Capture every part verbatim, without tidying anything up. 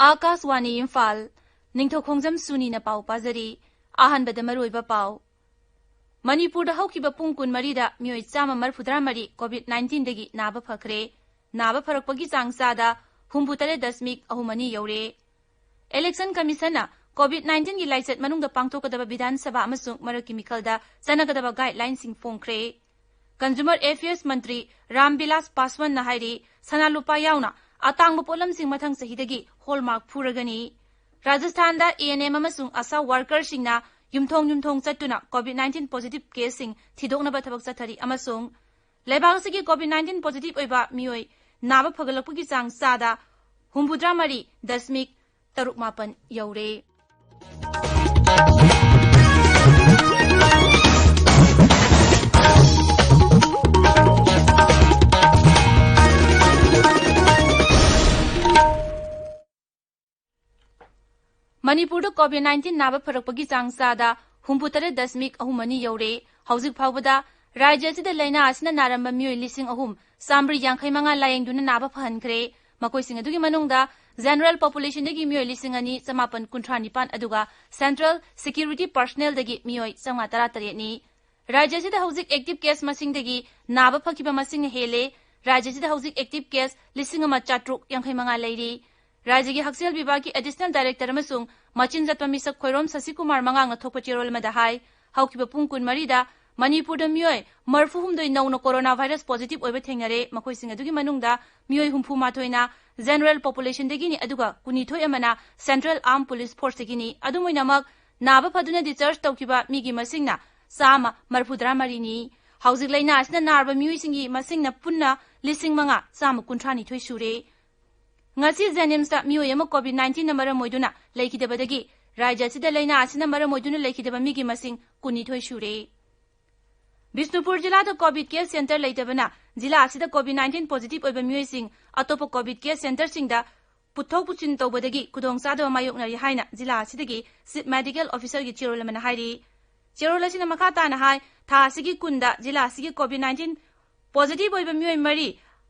ꯑꯥꯀꯥꯁꯋꯥꯅꯤ ꯏꯝꯐꯥꯜ, ꯅꯤꯡꯊꯧꯈꯣꯡꯖꯝ ꯁꯨꯅꯤꯅ ꯄꯥꯎ ꯄꯥꯖꯔꯤ꯫ ꯑꯍꯥꯟꯕꯗ ꯃꯔꯨꯑꯣꯏꯕ ꯄꯥꯎ꯫ ꯃꯅꯤꯄꯨꯔꯗ ꯍꯧꯈꯤꯕ ꯄꯨꯡ ꯀꯨꯟꯃꯔꯤꯗ ꯃꯤꯑꯣꯏ ꯆꯥꯝꯃ ꯃꯔꯤꯐꯨꯇꯔꯥ ꯃꯔꯤ COVID nineteenꯗꯒꯤ ꯅꯥꯕ ꯐꯈ꯭ꯔꯦ꯫ ꯅꯥꯕ ꯐꯔꯛꯄꯒꯤ ꯆꯥꯡ ꯆꯥꯗ ꯍꯨꯝꯐꯨꯇꯔꯦꯠ ꯗꯁꯃꯤꯛ ꯑꯍꯨꯝ ꯑꯅꯤ ꯌꯧꯔꯦ꯫ Election Commissionꯅ COVID nineteenꯒꯤ ꯂꯥꯏꯆꯠ ꯃꯅꯨꯡꯗ ꯄꯥꯡꯊꯣꯛꯀꯗꯕ ꯕꯤꯙꯥꯟ ꯁꯚꯥ ꯑꯃꯁꯨꯡ ꯃꯔꯛꯀꯤ ꯃꯤꯈꯜꯗ ꯆꯠꯅꯒꯗꯕ guidelineꯁꯤꯡ ꯐꯣꯡꯈ꯭ꯔꯦ꯫ Consumer Affairs ꯃꯟꯇ꯭ꯔꯤ ꯔꯥꯝ ꯕꯤꯂꯥꯁ ꯄꯥꯁꯋꯥꯟꯅ ꯍꯥꯏꯔꯤ, ꯁꯅꯥ ꯂꯨꯄꯥ ꯌꯥꯎꯅ ꯑꯇꯥꯡꯕ ꯄꯣꯠꯂꯝꯁꯤꯡ ꯃꯊꯪ ꯆꯍꯤꯗꯒꯤ hallmark ꯐꯨꯔꯒꯅꯤ꯫ ꯔꯥꯖꯁꯊꯥꯟꯗ ANM ꯑꯃꯁꯨꯡ ASHA workerꯁꯤꯡꯅ ꯌꯨꯝꯊꯣꯡ ꯌꯨꯝꯊꯣꯡ ꯆꯠꯇꯨꯅ COVID nineteen positive caseꯁꯤꯡ ꯊꯤꯗꯣꯛꯅꯕ ꯊꯕꯛ ꯆꯠꯊꯔꯤ ꯑꯃꯁꯨꯡ ꯂꯩꯕꯥꯛ ꯑꯁꯤꯒꯤ COVID nineteen positive ꯑꯣꯏꯕ ꯃꯤꯑꯣꯏ ꯅꯥꯕ ꯐꯒꯠꯂꯛꯄꯒꯤ ꯆꯥꯡ ꯆꯥꯗ ꯍꯨꯝꯐꯨꯇꯔꯥ ꯃꯔꯤ ꯗꯁꯃꯤꯛ ꯇꯔꯨꯛ ꯃꯥꯄꯟ ꯌꯧꯔꯦ꯫ ꯃꯅꯤꯄꯨꯔꯗ COVID nineteen ꯅꯥꯕ ꯐꯔꯛꯄꯒꯤ ꯆꯥꯡ ꯆꯥꯗ ꯍꯨꯝꯐꯨꯇꯔꯦꯠ ꯗꯁꯃꯤꯛ ꯑꯍꯨꯝ ꯑꯅꯤ ꯌꯧꯔꯦ꯫ ꯍꯧꯖꯤꯛ ꯐꯥꯎꯕꯗ ꯔꯥꯖ꯭ꯌ ꯑꯁꯤꯗ ꯂꯥꯏꯅꯥ ꯑꯁꯤꯅ ꯅꯥꯔꯝꯕ ꯃꯤꯑꯣꯏ ꯂꯤꯁꯤꯡ ꯑꯍꯨꯝ ꯆꯥꯃꯔꯤ ꯌꯥꯡꯈꯩ ꯃꯉꯥ ꯂꯥꯌꯦꯡꯗꯨꯅ ꯅꯥꯕ ꯐꯍꯟꯈ꯭ꯔꯦ꯫ ꯃꯈꯣꯏꯁꯤꯡ ꯑꯗꯨꯒꯤ ꯃꯅꯨꯡꯗ general populationꯗꯒꯤ ꯃꯤꯑꯣꯏ ꯂꯤꯁꯤꯡ ꯑꯅꯤ ꯆꯃꯥꯄꯟ ꯀꯨꯟꯊ꯭ꯔꯥ ꯅꯤꯄꯥꯟ ꯑꯗꯨꯒ central security personnelꯗꯒꯤ ꯃꯤꯑꯣꯏ ꯆꯥꯝꯃꯉꯥ ꯇꯔꯥꯇꯔꯦꯠꯅꯤ꯫ ꯔꯥꯖ꯭ꯌ ꯑꯁꯤꯗ ꯍꯧꯖꯤꯛ active case ꯃꯁꯤꯡꯗꯒꯤ ꯅꯥꯕ ꯐꯈꯤꯕ ꯃꯁꯤꯡꯅ ꯍꯦꯜꯂꯦ꯫ ꯔꯥꯖ꯭ꯌ ꯑꯁꯤꯗ ꯍꯧꯖꯤꯛ active case ꯂꯤꯁꯤꯡ ꯑꯃ ꯆꯥꯇ꯭ꯔꯨꯛ ꯌꯥꯡꯈꯩ ꯃꯉꯥ ꯂꯩꯔꯤ꯫ ꯔꯥꯖ꯭ꯌꯒꯤ ꯍꯛꯁꯦꯜ ꯕꯤꯚꯥꯒꯀꯤ additional director ꯑꯃꯁꯨꯡ ꯃꯆꯤꯟ ꯆꯠꯄ ꯃꯤꯁꯛ ꯈꯣꯏꯔꯣꯝ ꯁꯁꯤꯀꯨꯃꯥꯔ ꯃꯉꯥꯡꯅ ꯊꯣꯛꯄ ꯆꯦꯔꯣꯜ ꯑꯃꯗ ꯍꯥꯏ, ꯍꯧꯈꯤꯕ ꯄꯨꯡ ꯀꯨꯟꯃꯔꯤꯗ ꯃꯅꯤꯄꯨꯔꯗ ꯃꯤꯑꯣꯏ ꯃꯔꯤꯐꯨꯍꯨꯝꯗꯣꯏ ꯅꯧꯅ coronavirus positive ꯑꯣꯏꯕ ꯊꯦꯡꯅꯔꯦ꯫ ꯃꯈꯣꯏꯁꯤꯡ ꯑꯗꯨꯒꯤ ꯃꯅꯨꯡꯗ ꯃꯤꯑꯣꯏ ꯍꯨꯝꯐꯨ ꯃꯥꯊꯣꯏꯅ general populationꯗꯒꯤꯅꯤ, ꯑꯗꯨꯒ ꯀꯨꯟꯅꯤꯊꯣꯏ ꯑꯃꯅ central armed police forceꯗꯒꯤꯅꯤ꯫ ꯑꯗꯨꯝ ꯑꯣꯏꯅꯃꯛ, ꯅꯥꯕ ꯐꯗꯨꯅ discharge ꯇꯧꯈꯤꯕ ꯃꯤꯒꯤ ꯃꯁꯤꯡꯅ ꯆꯥꯝꯃ ꯃꯔꯤꯐꯨꯇꯔꯥ ꯃꯔꯤꯅꯤ꯫ ꯍꯧꯖꯤꯛ ꯂꯥꯏꯅꯥ ꯑꯁꯤꯅ ꯅꯥꯔꯕ ꯃꯤꯑꯣꯏꯁꯤꯡꯒꯤ ꯃꯁꯤꯡꯅ ꯄꯨꯟꯅ ꯂꯤꯁꯤꯡ ꯃꯉꯥ ꯆꯥꯝꯃ ꯀꯨꯟꯊ꯭ꯔꯥ ꯅꯤꯊꯣꯏ ꯁꯨꯔꯦ꯫ ꯉꯁꯤ JNIMSꯇ ꯃꯤꯑꯣꯏ ꯑꯃ COVID nineteenꯅ ꯃꯔꯝ ꯑꯣꯏꯗꯨꯅ ꯂꯩꯈꯤꯗꯕꯗꯒꯤ ꯔꯥꯖ꯭ꯌ ꯑꯁꯤꯗ ꯂꯥꯏꯅꯥ ꯑꯁꯤꯅ ꯃꯔꯝ ꯑꯣꯏꯗꯨꯅ ꯂꯩꯈꯤꯗꯕ ꯃꯤꯒꯤ ꯃꯁꯤꯡ ꯀꯨꯟꯅꯤꯊꯣꯏ ꯁꯨꯔꯦ꯫ ꯕꯤꯁꯅꯨꯄꯨꯔ ꯖꯤꯂꯥꯗ COVID care centre ꯂꯩꯇꯕꯅ ꯖꯤꯂꯥ ꯑꯁꯤꯗ COVID nineteen positive ꯑꯣꯏꯕ ꯃꯤꯑꯣꯏꯁꯤꯡ ꯑꯇꯣꯞꯄ COVID care centreꯁꯤꯡꯗ ꯄꯨꯊꯣꯛ ꯄꯨꯁꯤꯟ ꯇꯧꯕꯗꯒꯤ ꯈꯨꯗꯣꯡꯆꯥꯗꯕ ꯃꯥꯌꯣꯛꯅꯔꯤ ꯍꯥꯏꯅ ꯖꯤꯂꯥ ꯑꯁꯤꯗꯒꯤ Chief Medical Officerꯒꯤ ꯆꯦꯔꯣꯜ ꯑꯃꯅ ꯍꯥꯏꯔꯤ꯫ ꯆꯦꯔꯣꯜ ꯑꯁꯤꯅ ꯃꯈꯥ ꯇꯥꯅ ꯍꯥꯏ, ꯊꯥ ꯑꯁꯤꯒꯤ ꯀꯨꯟꯗ ꯖꯤꯂꯥ ꯑꯁꯤꯒꯤ COVID nineteen positive ꯑꯣꯏꯕ ꯃꯤꯑꯣꯏ ꯃꯔꯤ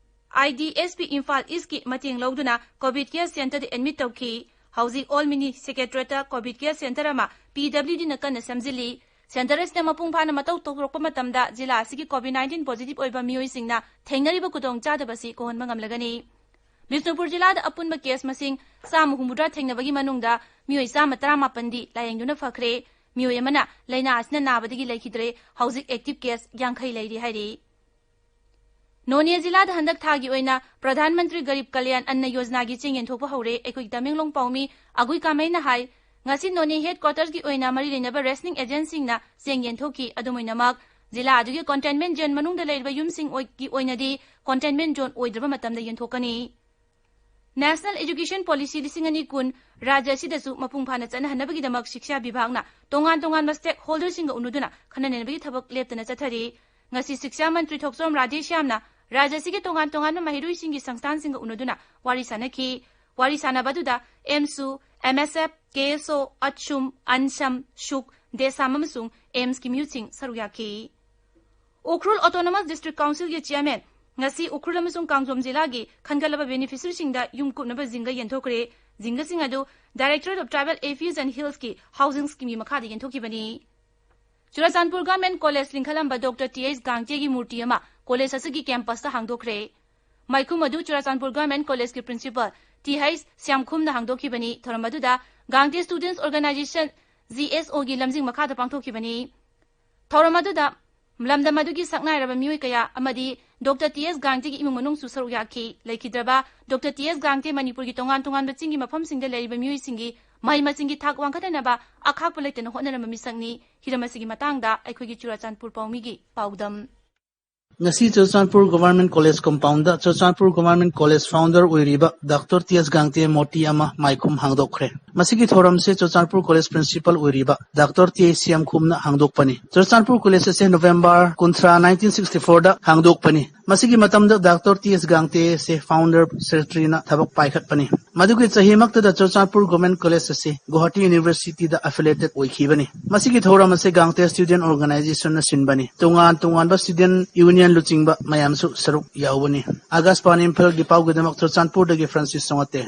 I D S P Imphal ꯏꯁꯀꯤ ꯃꯇꯦꯡ ꯂꯧꯗꯨꯅ ꯀꯣꯚꯤꯗ ꯀꯦꯌꯔ ꯁꯦꯟꯇꯔꯗ ꯑꯦꯗꯃꯤꯠ ꯇꯧꯈꯤ꯫ ꯍꯧꯖꯤꯛ ꯑꯣꯜ ꯃꯤꯅꯤ ꯁꯦꯀ꯭ꯔꯦꯇꯔꯤꯌꯦꯠꯇ ꯀꯣꯚꯤꯗ ꯀꯦꯌꯔ ꯁꯦꯟꯇꯔ ꯑꯃ ꯄꯤ ꯗꯕ꯭ꯂꯤꯎ ꯗꯤꯅ ꯀꯟꯅ ꯁꯦꯝꯖꯤꯜꯂꯤ꯫ ꯁꯦꯟꯇꯔ ꯑꯁꯤꯅ ꯃꯄꯨꯡ ꯐꯥꯅ ꯃꯇꯧ ꯇꯧꯔꯛꯄ ꯃꯇꯝꯗ ꯖꯤꯂꯥ ꯑꯁꯤꯒꯤ ꯀꯣꯚꯤꯗ ꯅꯥꯏꯟꯇꯤꯟ ꯄꯣꯖꯤꯇꯤꯚ ꯑꯣꯏꯕ ꯃꯤꯑꯣꯏꯁꯤꯡꯅ ꯊꯦꯡꯅꯔꯤꯕ ꯈꯨꯗꯣꯡꯆꯥꯗꯕ ꯑꯁꯤ ꯀꯣꯛꯍꯟꯕ ꯉꯝꯂꯒꯅꯤ꯫ ꯕꯤꯁꯅꯨꯄꯨꯔ ꯖꯤꯂꯥꯗ ꯑꯄꯨꯟꯕ ꯀꯦꯁ ꯃꯁꯤꯡ ꯆꯥꯝꯃ ꯍꯨꯝꯐꯨꯇꯔꯥ ꯊꯦꯡꯅꯕꯒꯤ ꯃꯅꯨꯡꯗ ꯃꯤꯑꯣꯏ ꯆꯥꯝꯃ ꯇꯔꯥꯃꯥꯄꯟꯗꯤ ꯂꯥꯌꯦꯡꯗꯨꯅ ꯐꯈ꯭ꯔꯦ꯫ ꯃꯤꯑꯣꯏ ꯑꯃꯅ ꯂꯥꯏꯅꯥ ꯑꯁꯤꯅ ꯅꯥꯕꯗꯒꯤ ꯂꯩꯈꯤꯗ꯭ꯔꯦ꯫ ꯍꯧꯖꯤꯛ ꯑꯦꯛꯇꯤꯚ ꯀꯦꯁ ꯌꯥꯡꯈꯩ ꯂꯩꯔꯤ ꯍꯥꯏꯔꯤ꯫ ꯅꯣꯅꯦ ꯖꯤꯂꯥꯗ ꯍꯟꯗꯛ ꯊꯥꯒꯤ ꯑꯣꯏꯅ ꯄ꯭ꯔꯙꯥꯟ ꯃꯟꯇ꯭ꯔꯤ ꯒꯔꯤꯕ ꯀꯜꯌꯥꯟ ꯑꯟꯅ ꯌꯣꯖꯅꯥꯒꯤ ꯆꯦꯡ ꯌꯦꯟꯊꯣꯛꯄ ꯍꯧꯔꯦ꯫ ꯑꯩꯈꯣꯏꯒꯤ ꯇꯃꯦꯡꯂꯣꯡ ꯄꯥꯎꯃꯤ ꯑꯒꯨꯏ ꯀꯥꯃꯩꯅ ꯍꯥꯏ꯫ ꯉꯁꯤ ꯅꯣꯅꯦ ꯍꯦꯗ ꯀ꯭ꯋꯥꯇꯔꯁꯀꯤ ꯑꯣꯏꯅ ꯃꯔꯤ ꯂꯩꯅꯕ ꯔꯦꯁꯅꯤꯡ ꯑꯦꯖꯦꯟꯁꯤꯡꯅ ꯆꯦꯡ ꯌꯦꯟꯊꯣꯛꯈꯤ꯫ ꯑꯗꯨꯝ ꯑꯣꯏꯅꯃꯛ, ꯖꯤꯂꯥ ꯑꯗꯨꯒꯤ ꯀꯣꯟꯇꯦꯟꯃꯦꯟ ꯖꯣꯟ ꯃꯅꯨꯡꯗ ꯂꯩꯔꯤꯕ ꯌꯨꯝꯁꯤꯡ ꯑꯣꯏ-, ꯒꯤ ꯑꯣꯏꯅꯗꯤ ꯀꯣꯟꯇꯦꯟꯃꯦꯟ ꯖꯣꯟ ꯑꯣꯏꯗ꯭ꯔꯕ ꯃꯇꯝꯗ ꯌꯦꯟꯊꯣꯛꯀꯅꯤ꯫ ꯅꯦꯁꯅꯦꯜ ꯑꯦꯖꯨꯀꯦꯁꯟ ꯄꯣꯂꯤꯁꯤ ꯂꯤꯁꯤꯡ ꯑꯅꯤ ꯀꯨꯟ ꯔꯥꯖ꯭ꯌ ꯑꯁꯤꯗꯁꯨ ꯃꯄꯨꯡ ꯐꯥꯅ ꯆꯠꯅꯍꯟꯅꯕꯒꯤꯗꯃꯛ ꯁꯤꯛꯁꯥ ꯕꯤꯚꯥꯒꯅ ꯇꯣꯉꯥꯟ ꯇꯣꯉꯥꯟꯕ ꯁ꯭ꯇꯦꯛ ꯍꯣꯜꯗꯔꯁꯤꯡꯒ ꯎꯅꯗꯨꯅ ꯈꯟꯅ ꯅꯩꯅꯕꯒꯤ ꯊꯕꯛ ꯂꯦꯞꯇꯅ ꯆꯠꯊꯔꯤ꯫ ꯉꯁꯤ ꯁꯤꯛꯁꯥ ꯃꯟꯇ꯭ꯔꯤ ꯊꯣꯛꯆꯣꯝ ꯔꯥꯙꯦꯁ꯭ꯌꯥꯝꯅ ꯔꯥꯖ꯭ꯌ ꯑꯁꯤꯒꯤ ꯇꯣꯉꯥꯟ ꯇꯣꯉꯥꯟꯕ ꯃꯍꯩꯔꯣꯏꯁꯤꯡꯒꯤ ꯁꯪꯁꯊꯥꯟꯁꯤꯡꯒ ꯎꯅꯗꯨꯅ ꯋꯥꯔꯤ ꯁꯥꯟꯅꯈꯤ꯫ ꯋꯥꯔꯤ ꯁꯥꯟꯅꯕ ꯑꯗꯨꯗ ꯑꯦꯝꯁꯨ, ꯑꯦꯝ ꯑꯦꯁ ꯑꯦꯐ, ꯀꯦ ꯑꯦꯁ ꯑꯣ, ꯑꯠꯁꯨꯝ, ꯑꯟꯁꯝ, ꯁꯨꯛ, ꯗꯦꯁꯥꯝ ꯑꯃꯁꯨꯡ ꯑꯦꯝꯁꯀꯤ ꯃꯤꯍꯨꯠꯁꯤꯡ ꯁꯔꯨꯛ ꯌꯥꯈꯤ꯫ ꯎꯈ꯭ꯔꯨꯜ ꯑꯣꯇꯣꯅꯣꯃꯁ ꯗꯤꯁꯇ꯭ꯔꯤꯛ ꯀꯥꯎꯟꯁꯤꯜꯒꯤ ꯆꯤꯌꯔꯃꯦꯟ ꯉꯁꯤ ꯎꯈ꯭ꯔꯨꯜ ꯑꯃꯁꯨꯡ ꯀꯥꯡꯖꯣꯝ ꯖꯤꯂꯥꯒꯤ ꯈꯟꯒꯠꯂꯕ ꯕꯦꯅꯤꯐꯤꯁꯔꯤꯁꯤꯡꯗ ꯌꯨꯝ ꯀꯨꯞꯅꯕ ꯖꯤꯡꯒ ꯌꯦꯟꯊꯣꯛꯈ꯭ꯔꯦ꯫ ꯖꯤꯡꯒꯁꯤꯡ ꯑꯗꯨ Directorate of Tribal Affairs and Hillsꯀꯤ Housing Schemeꯀꯤ ꯃꯈꯥꯗ ꯌꯦꯟꯊꯣꯛꯈꯤꯕꯅꯤ꯫ ꯆꯨꯔꯥꯆꯥꯟꯄꯨꯔ ꯒꯚꯔꯟꯃꯦꯟꯠ ꯀꯣꯂꯦꯖ ꯂꯤꯡꯈꯠꯂꯝꯕ ꯗꯣꯛꯇꯔ ꯇꯤ ꯑꯩꯆ ꯒꯥꯡꯆꯦꯒꯤ ꯃꯨꯔꯇꯤ ꯑꯃ ꯀꯣꯂꯦꯖ ꯑꯁꯤꯒꯤ ꯀꯦꯝꯄꯁꯇ ꯍꯥꯡꯗꯣꯛꯈ꯭ꯔꯦ꯫ ꯃꯥꯏꯈꯨꯝ ꯑꯗꯨ ꯆꯨꯔꯥꯆꯥꯟꯄꯨꯔ ꯒꯚꯔꯟꯃꯦꯟꯠ ꯀꯣꯂꯦꯖꯀꯤ ꯄ꯭ꯔꯤꯟꯁꯤꯄꯥꯜ ꯇꯤ ꯍꯩꯆ ꯁ꯭ꯌꯥꯝꯈꯨꯝꯅ ꯍꯥꯡꯗꯣꯛꯈꯤꯕꯅꯤ꯫ ꯊꯧꯔꯝ ꯑꯗꯨꯗ ꯒꯥꯡꯇꯦ ꯁ꯭ꯇꯨꯗꯦꯟꯠꯁ ꯑꯣꯔꯒꯅꯥꯏꯖꯦꯁꯟ, ꯖꯤ ꯑꯦꯁ ꯑꯣꯒꯤ ꯂꯝꯖꯤꯡ ꯃꯈꯥꯗ ꯄꯥꯡꯊꯣꯛꯈꯤꯕꯅꯤ꯫ ꯊꯧꯔꯝ ꯑꯗꯨꯗ ꯂꯝꯗꯝ ꯑꯗꯨꯒꯤ ꯁꯛꯅꯥꯏꯔꯕ ꯃꯤꯑꯣꯏ ꯀꯌꯥ ꯑꯃꯗꯤ ꯗꯣꯛꯇꯔ ꯇꯤ ꯑꯦꯁ ꯒꯥꯡꯇꯦꯒꯤ ꯏꯃꯨꯡ ꯃꯅꯨꯡꯁꯨ ꯁꯔꯨꯛ ꯌꯥꯈꯤ꯫ ꯂꯩꯈꯤꯗ꯭ꯔꯕ ꯗꯣꯛꯇꯔ ꯇꯤ ꯑꯦꯁ ꯒꯥꯡꯇꯦ ꯃꯅꯤꯄꯨꯔꯒꯤ ꯇꯣꯉꯥꯟ ꯇꯣꯉꯥꯟꯕ ꯆꯤꯡꯒꯤ ꯃꯐꯝꯁꯤꯡꯗ ꯂꯩꯔꯤꯕ ꯃꯤꯑꯣꯏꯁꯤꯡꯒꯤ ꯃꯍꯩ ꯃꯁꯤꯡꯒꯤ ꯊꯥꯛ ꯋꯥꯡꯈꯠꯅꯅꯕ ꯑꯈꯥꯛꯄ ꯂꯩꯇꯅ ꯍꯣꯠꯅꯔꯝꯕ ꯃꯤꯁꯛꯅꯤ꯫ ꯍꯤꯔꯝ ꯑꯁꯤꯒꯤ ꯃꯇꯥꯡꯗ ꯑꯩꯈꯣꯏꯒꯤ ꯆꯨꯔꯥꯆꯥꯟꯄꯨꯔ ꯄꯥꯎꯃꯤꯒꯤ ꯄꯥꯎꯗꯝ꯫ ꯉꯁꯤ Churachandpur government college compound Churachandpur government college founder ꯑꯣꯏꯔꯤꯕ ꯗꯣꯛꯇꯔ ꯇꯤ ꯑꯦꯁ ꯒꯥꯡꯇꯦ ꯃꯨꯔꯇꯤ ꯑꯃ ꯃꯥꯏꯈꯨꯝ ꯍꯥꯡꯗꯣꯛꯈ꯭ꯔꯦ꯫ ꯃꯁꯤꯒꯤ ꯊꯧꯔꯝꯁꯦ ꯆꯨꯔꯆꯥꯟꯄꯨꯔ ꯀꯣꯂꯦꯖ ꯄ꯭ꯔꯤꯟꯁꯤꯄꯥꯜ ꯑꯣꯏꯔꯤꯕ ꯗꯥꯛꯇꯔ ꯇꯤ ꯑꯦꯁ ꯁꯤꯌꯥꯝꯈꯨꯝꯅ ꯍꯥꯡꯗꯣꯛꯄꯅꯤ꯫ ꯆꯨꯔꯆꯥꯟꯄꯨꯔ ꯀꯣꯂꯦꯖ ꯑꯁꯦ ꯅꯣꯕꯦꯝꯕꯔ ꯀꯨꯟꯊ꯭ꯔꯥ, ꯅꯥꯏꯟꯇꯤꯟ ꯁꯤꯛꯁꯇꯤ ꯐꯣꯔꯗ ꯍꯥꯡꯗꯣꯛꯄꯅꯤ꯫ ꯃꯁꯤꯒꯤ ꯃꯇꯝꯗ ꯗꯥꯛꯇꯔ ꯇꯤ ꯑꯦꯁ ꯒꯥꯡꯇꯦ ꯑꯁꯦ ꯐꯥꯎꯟꯗꯔ ꯁꯦꯀ꯭ꯔꯦꯇꯔꯤꯅ ꯊꯕꯛ ꯄꯥꯏꯈꯠꯄꯅꯤ꯫ ꯃꯗꯨꯒꯤ ꯆꯍꯤꯃꯛꯇꯗ ꯆꯨꯔꯆꯥꯟꯄꯨꯔ ꯒꯣꯔꯃꯦꯟ ꯀꯣꯂꯦꯖ ꯑꯁꯤ ꯒꯨꯋꯥꯍꯥꯇꯤ ꯌꯨꯅꯤꯚꯔꯁꯤꯇꯤꯗ ꯑꯦꯐꯤꯂꯤꯌꯦꯇꯦꯗ ꯑꯣꯏꯈꯤꯕꯅꯤ꯫ ꯃꯁꯤꯒꯤ ꯊꯧꯔꯝ ꯑꯁꯤ ꯒꯥꯡꯇꯦ ꯁ꯭ꯇꯨꯗꯦꯟꯠ ꯑꯣꯔꯒꯅꯥꯏꯖꯦꯁꯟꯅ ꯁꯤꯟꯕꯅꯤ꯫ ꯇꯣꯉꯥꯟ ꯇꯣꯉꯥꯟꯕ ꯁ꯭ꯇꯨꯗꯦꯟꯠ ꯌꯨꯅꯤꯌꯟ ꯂꯨꯆꯤꯡꯕ ꯃꯌꯥꯝꯁꯨ ꯁꯔꯨꯛ ꯌꯥꯎꯕꯅꯤ꯫ ꯑꯥꯀꯥꯁꯕꯥꯅꯤ ꯏꯝꯐꯥꯜꯒꯤ ꯄꯥꯎꯒꯤꯗꯃꯛ ꯆꯨꯔꯆꯥꯟꯄꯨꯔꯗꯒꯤ ꯐ꯭ꯔꯥꯟꯁꯤꯁ ꯆꯣꯉꯥꯇꯦ꯫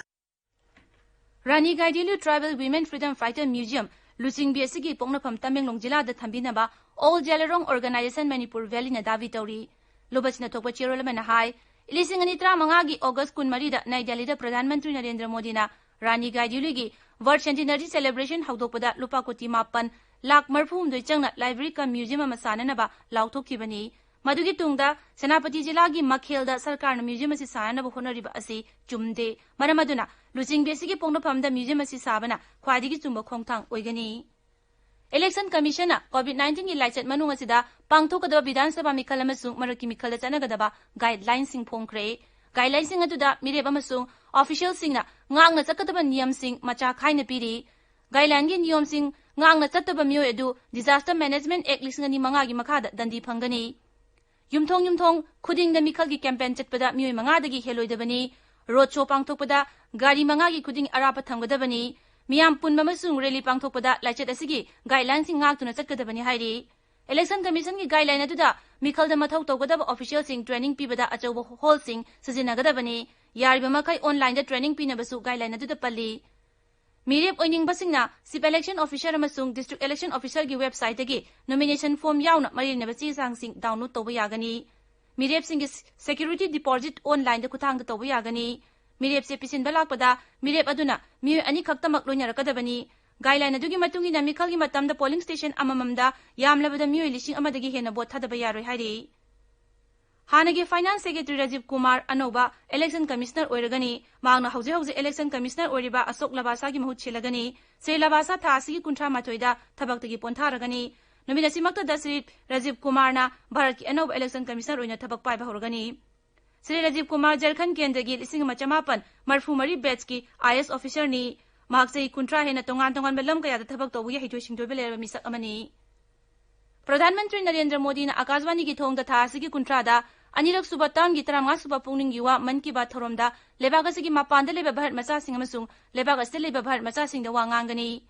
Rani Gaidinliu tribal women freedom fighter museum ꯂꯨꯆꯤꯡꯕꯤ ꯑꯁꯤꯒꯤ ꯄꯣꯛꯅꯐꯝ ꯇꯃꯦꯡꯂꯣꯡ ꯖꯤꯂꯥꯗ ꯊꯝꯕꯤꯅꯕ ꯑꯣꯜ ꯖꯦꯂꯦꯔꯣꯡ ꯑꯣꯔꯒꯅꯥꯏꯖꯦꯁꯟ ꯃꯅꯤꯄꯨꯔ ꯚꯦꯂꯤꯅ ꯗꯥꯕꯤ ꯇꯧꯔꯤ꯫ ꯂꯨꯕꯁꯤꯅ ꯊꯣꯛꯄ ꯆꯦꯔꯣꯜ ꯑꯃꯅ ꯍꯥꯏ, ꯂꯤꯁꯤꯡ ꯑꯅꯤ ꯇꯔꯥꯃꯉꯥꯒꯤ ꯑꯣꯒꯁ ꯀꯨꯟꯃꯔꯤꯗ ꯅꯩ ꯗꯦꯜꯂꯤꯗ ꯄ꯭ꯔꯙꯥꯟ ꯃꯟꯇ꯭ꯔꯤ ꯅꯔꯦꯟꯗ꯭ꯔ ꯃꯣꯗꯤꯅ ꯔꯥꯅꯤ ꯒꯥꯏꯗꯤꯟꯂꯤꯌꯨꯒꯤ ꯕꯔꯊ ꯁꯦꯟꯇꯤꯅꯔꯤ ꯁꯦꯂꯦꯕ꯭ꯔꯦꯁꯟ ꯍꯧꯗꯣꯛꯄꯗ ꯂꯨꯄꯥ ꯀꯣꯇꯤ ꯃꯥꯄꯟ ꯂꯥꯈ ꯃꯔꯤꯐꯨ ꯍꯨꯝꯗꯣꯏ ꯆꯪꯅ ꯂꯥꯏꯕ꯭ꯔꯦꯔꯤ ꯀꯝ ꯃ꯭ꯌꯨꯖꯤꯌꯝ ꯑꯃ ꯁꯥꯅꯅꯕ ꯂꯥꯎꯊꯣꯛꯈꯤꯕꯅꯤ꯫ ꯃꯗꯨꯒꯤ ꯇꯨꯡꯗ ꯁꯦꯅꯥꯄꯇꯤ ꯖꯤꯂꯥꯒꯤ ꯃꯈꯦꯜꯗ ꯁꯔꯀꯥꯔꯅ ꯃ꯭ꯌꯨꯖꯤꯌꯝ ꯑꯁꯤ ꯁꯥꯅꯅꯕ ꯍꯣꯠꯅꯔꯤꯕ ꯑꯁꯤ ꯆꯨꯝꯗꯦ꯫ ꯃꯔꯝ ꯑꯗꯨꯅ ꯂꯨꯆꯤꯡꯕꯤ ꯑꯁꯤꯒꯤ ꯄꯣꯛꯅꯐꯝꯗ ꯃ꯭ꯌꯨꯖꯤꯌꯝ ꯑꯁꯤ ꯁꯥꯕꯅ ꯈ꯭ꯋꯥꯏꯗꯒꯤ ꯆꯨꯝꯕ ꯈꯣꯡꯊꯥꯡ ꯑꯣꯏꯒꯅꯤ꯫ ꯏꯂꯦꯛꯁꯟ ꯀꯃꯤꯁꯟꯅ ꯀꯣꯚꯤꯗ ꯅꯥꯏꯟꯇꯤꯟꯒꯤ ꯂꯥꯏꯆꯠ ꯃꯅꯨꯡ ꯑꯁꯤꯗ ꯄꯥꯡꯊꯣꯛꯀꯗꯕ ꯕꯤꯙꯥꯟ ꯁꯚꯥ ꯃꯤꯈꯜ ꯑꯃꯁꯨꯡ ꯃꯔꯛꯀꯤ ꯃꯤꯈꯜꯗ ꯆꯠꯅꯒꯗꯕ ꯒꯥꯏꯗꯂꯥꯏꯟꯁꯤꯡ ꯐꯣꯡꯈ꯭ꯔꯦ꯫ ꯒꯥꯏꯗꯂꯥꯏꯟꯁꯤꯡ ꯑꯗꯨꯗ ꯃꯤꯔꯦꯞ ꯑꯃꯁꯨꯡ ꯑꯣꯐꯤꯁꯤꯌꯦꯜꯁꯤꯡꯅ ꯉꯥꯛꯅ ꯆꯠꯀꯗꯕ ꯅꯤꯌꯝꯁꯤꯡ ꯃꯆꯥ ꯈꯥꯏꯅ ꯄꯤꯔꯤ꯫ ꯒꯥꯏꯗꯂꯥꯏꯟꯒꯤ ꯅꯤꯌꯣꯝꯁꯤꯡ ꯉꯥꯛꯅ ꯆꯠꯇꯕ ꯃꯤꯑꯣꯏ ꯑꯗꯨ ꯗꯤꯖꯥꯁꯇꯔ ꯃꯦꯅꯦꯖꯃꯦꯟꯠ ꯑꯦꯛ ꯂꯤꯁꯤꯡ ꯑꯅꯤ ꯃꯉꯥꯒꯤ ꯃꯈꯥꯗ ꯗꯟꯗꯤ ꯐꯪꯒꯅꯤ꯫ ꯌꯨꯝꯊꯣꯡ ꯌꯨꯝꯊꯣꯡ ꯈꯨꯗꯤꯡꯗ ꯃꯤꯈꯜꯒꯤ ꯀꯦꯝꯄꯦꯟ ꯆꯠꯄꯗ ꯃꯤꯑꯣꯏ ꯃꯉꯥꯗꯒꯤ ꯍꯦꯜꯂꯣꯏꯗꯕꯅꯤ꯫ ꯔꯣꯗ ꯁꯣ ꯄꯥꯡꯊꯣꯛꯄꯗ ꯒꯥꯔꯤ ꯃꯉꯥꯒꯤ ꯈꯨꯗꯤꯡ ꯑꯔꯥꯞꯄ ꯊꯝꯒꯗꯕꯅꯤ꯫ ꯃꯤꯌꯥꯝ ꯄꯨꯟꯕ ꯑꯃꯁꯨꯡ ꯔꯦꯂꯤ ꯄꯥꯡꯊꯣꯛꯄꯗ ꯂꯥꯏꯆꯠ ꯑꯁꯤꯒꯤ ꯒꯥꯏꯗꯂꯥꯏꯟꯁꯤꯡ ꯉꯥꯛꯇꯨꯅ ꯆꯠꯀꯗꯕꯅꯤ ꯍꯥꯏꯔꯤ꯫ ꯏꯂꯦꯛꯁꯟ ꯀꯃꯤꯁꯟꯒꯤ ꯒꯥꯏꯗꯂꯥꯏꯟ ꯑꯗꯨꯗ ꯃꯤꯈꯜꯗ ꯃꯊꯧ ꯇꯧꯒꯗꯕ ꯑꯣꯐꯤꯁꯤꯌꯦꯜꯁꯤꯡ ꯇ꯭ꯔꯦꯅꯤꯡ ꯄꯤꯕꯗ ꯑꯆꯧꯕ ꯍꯣꯜꯁꯤꯡ ꯁꯤꯖꯤꯟꯅꯒꯗꯕꯅꯤ꯫ ꯌꯥꯔꯤꯕ ꯃꯈꯩ ꯑꯣꯟꯂꯥꯏꯟꯗ ꯇ꯭ꯔꯦꯅꯤꯡ ꯄꯤꯅꯕꯁꯨ ꯒꯥꯏꯗꯂꯥꯏꯟ ꯑꯗꯨꯗ ꯄꯜꯂꯤ꯫ ꯃꯤꯔꯦꯞ ꯑꯣꯏꯅꯤꯡꯕꯁꯤꯡꯅ ꯆꯤꯐ ꯏꯂꯦꯛꯁꯟ ꯑꯣꯐꯤꯁꯥꯔ ꯑꯃꯁꯨꯡ ꯗꯤꯁꯇ꯭ꯔꯤꯛ ꯏꯂꯦꯛꯁꯟ ꯑꯣꯐꯤꯁꯥꯔꯒꯤ ꯋꯦꯕꯁꯥꯏꯠꯇꯒꯤ ꯅꯣꯃꯤꯅꯦꯁꯟ ꯐꯣꯔꯝ ꯌꯥꯎꯅ ꯃꯔꯤ ꯂꯩꯅꯕ ꯆꯦ ꯆꯥꯡꯁꯤꯡ ꯗꯥꯎꯟꯂꯣꯗ ꯇꯧꯕ ꯌꯥꯒꯅꯤ꯫ ꯃꯤꯔꯦꯞꯁꯤꯡꯒꯤ ꯁꯦꯀ꯭ꯌꯨꯔꯤꯇꯤ ꯗꯤꯄꯣꯖꯤꯠ ꯑꯣꯟꯂꯥꯏꯟꯗ ꯈꯨꯠꯊꯥꯡꯗ ꯇꯧꯕ ꯌꯥꯒꯅꯤ꯫ ꯃꯤꯔꯦꯞꯆꯦ ꯄꯤꯁꯤꯟꯕ ꯂꯥꯛꯄꯗ ꯃꯤꯔꯦꯞ ꯑꯗꯨꯅ ꯃꯤꯑꯣꯏ ꯑꯅꯤꯈꯛꯇꯃꯛ ꯂꯣꯏꯅꯔꯛꯀꯗꯕꯅꯤ꯫ ꯒꯥꯏꯗꯂꯥꯏꯟ ꯑꯗꯨꯒꯤ ꯃꯇꯨꯡ ꯏꯟꯅ ꯃꯤꯈꯜꯒꯤ ꯃꯇꯝꯗ ꯄꯣꯂꯤꯡ ꯁ꯭ꯇꯦꯁꯟ ꯑꯃꯃꯝꯗ ꯌꯥꯝꯂꯕꯗ ꯃꯤꯑꯣꯏ ꯂꯤꯁꯤꯡ ꯑꯃꯗꯒꯤ ꯍꯦꯟꯅ ꯚꯣꯠ ꯊꯥꯗꯕ ꯌꯥꯔꯣꯏ ꯍꯥꯏꯔꯤ꯫ ꯍꯥꯟꯅꯒꯤ ꯐꯥꯏꯅꯥꯟꯁ ꯁꯦꯀ꯭ꯔꯦꯇꯔꯤ ꯔꯥꯖꯤꯕ ꯀꯨꯃꯥꯔ ꯑꯅꯧꯕ ꯏꯂꯦꯛꯁꯟ ꯀꯃꯤꯁꯅꯔ ꯑꯣꯏꯔꯒꯅꯤ꯫ ꯃꯍꯥꯛꯅ ꯍꯧꯖꯤꯛ ꯍꯧꯖꯤꯛ ꯏꯂꯦꯛꯁꯟ ꯀꯃꯤꯁꯅꯔ ꯑꯣꯏꯔꯤꯕ ꯑꯁꯣꯛ ꯂꯕꯥꯁꯥꯒꯤ ꯃꯍꯨꯠ ꯁꯤꯜꯂꯒꯅꯤ꯫ ꯁ꯭ꯔꯤ ꯂꯕꯥꯁꯥ ꯊꯥ ꯑꯁꯤꯒꯤ ꯀꯨꯟꯊ꯭ꯔꯥ ꯃꯥꯊꯣꯏꯗ ꯊꯕꯛꯇꯒꯤ ꯄꯣꯟꯊꯥꯔꯒꯅꯤ꯫ ꯅꯨꯃꯤꯠ ꯑꯁꯤꯃꯛꯇꯗ ꯁ꯭ꯔꯤ ꯔꯥꯖꯤꯕ ꯀꯨꯃꯥꯔꯅ ꯚꯥꯔꯠꯀꯤ ꯑꯅꯧꯕ ꯏꯂꯦꯛꯁꯟ ꯀꯃꯤꯁꯅꯔ ꯑꯣꯏꯅ ꯊꯕꯛ ꯄꯥꯏꯕ ꯍꯧꯔꯒꯅꯤ꯫ ꯁ꯭ꯔꯤ ꯔꯥꯖꯤꯕ ꯀꯨꯃꯥꯔ ꯖꯔꯈꯟ ꯀꯦꯟꯗ꯭ꯔꯒꯤ ꯂꯤꯁꯤꯡ ꯑꯃ ꯆꯃꯥꯄꯟ ꯃꯔꯤꯐꯨ ꯃꯔꯤ ꯕꯦꯠꯆꯀꯤ ꯑꯥꯏ ꯑꯦꯁ ꯑꯣꯐꯤꯁꯔꯅꯤ꯫ ꯃꯍꯥꯛ ꯆꯍꯤ ꯀꯨꯟꯊ꯭ꯔꯥ ꯍꯦꯟꯅ ꯇꯣꯉꯥꯟ ꯇꯣꯉꯥꯟꯕ ꯂꯝ ꯀꯌꯥꯗ ꯊꯕꯛ ꯇꯧꯕꯒꯤ ꯍꯩꯊꯣꯏ ꯁꯤꯡꯊꯣꯏꯕ ꯂꯩꯔꯕ ꯃꯤꯁꯛ ꯑꯃꯅꯤ꯫ ꯄ꯭ꯔꯙꯥꯟ ꯃꯟꯇ꯭ꯔꯤ ꯅꯔꯦꯟꯗ꯭ꯔ ꯃꯣꯗꯤꯅ ꯑꯀꯥꯁꯕꯥꯅꯤꯒꯤ ꯊꯣꯡꯗ ꯊꯥ ꯑꯁꯤꯒꯤ ꯀꯨꯟꯊ꯭ꯔꯥꯗ ꯑꯅꯤꯔꯛ ꯁꯨꯕ ꯇꯔꯝꯒꯤ ꯇꯔꯥꯃꯉꯥ ꯁꯨꯕ ꯄꯨꯛꯅꯤꯡꯒꯤ ꯋꯥ ꯃꯟ ꯀꯤ ꯕꯥꯠ ꯊꯧꯔꯝꯗ ꯂꯩꯕꯥꯛ ꯑꯁꯤꯒꯤ ꯃꯄꯥꯟꯗ ꯂꯩꯕ ꯚꯥꯔꯠ ꯃꯆꯥꯁꯤꯡ ꯑꯃꯁꯨꯡ ꯂꯩꯕꯥꯛ ꯑꯁꯤꯗ ꯂꯩꯕ ꯚꯥꯔꯠ ꯃꯆꯥꯁꯤꯡꯗ ꯋꯥ ꯉꯥꯡꯒꯅꯤ꯫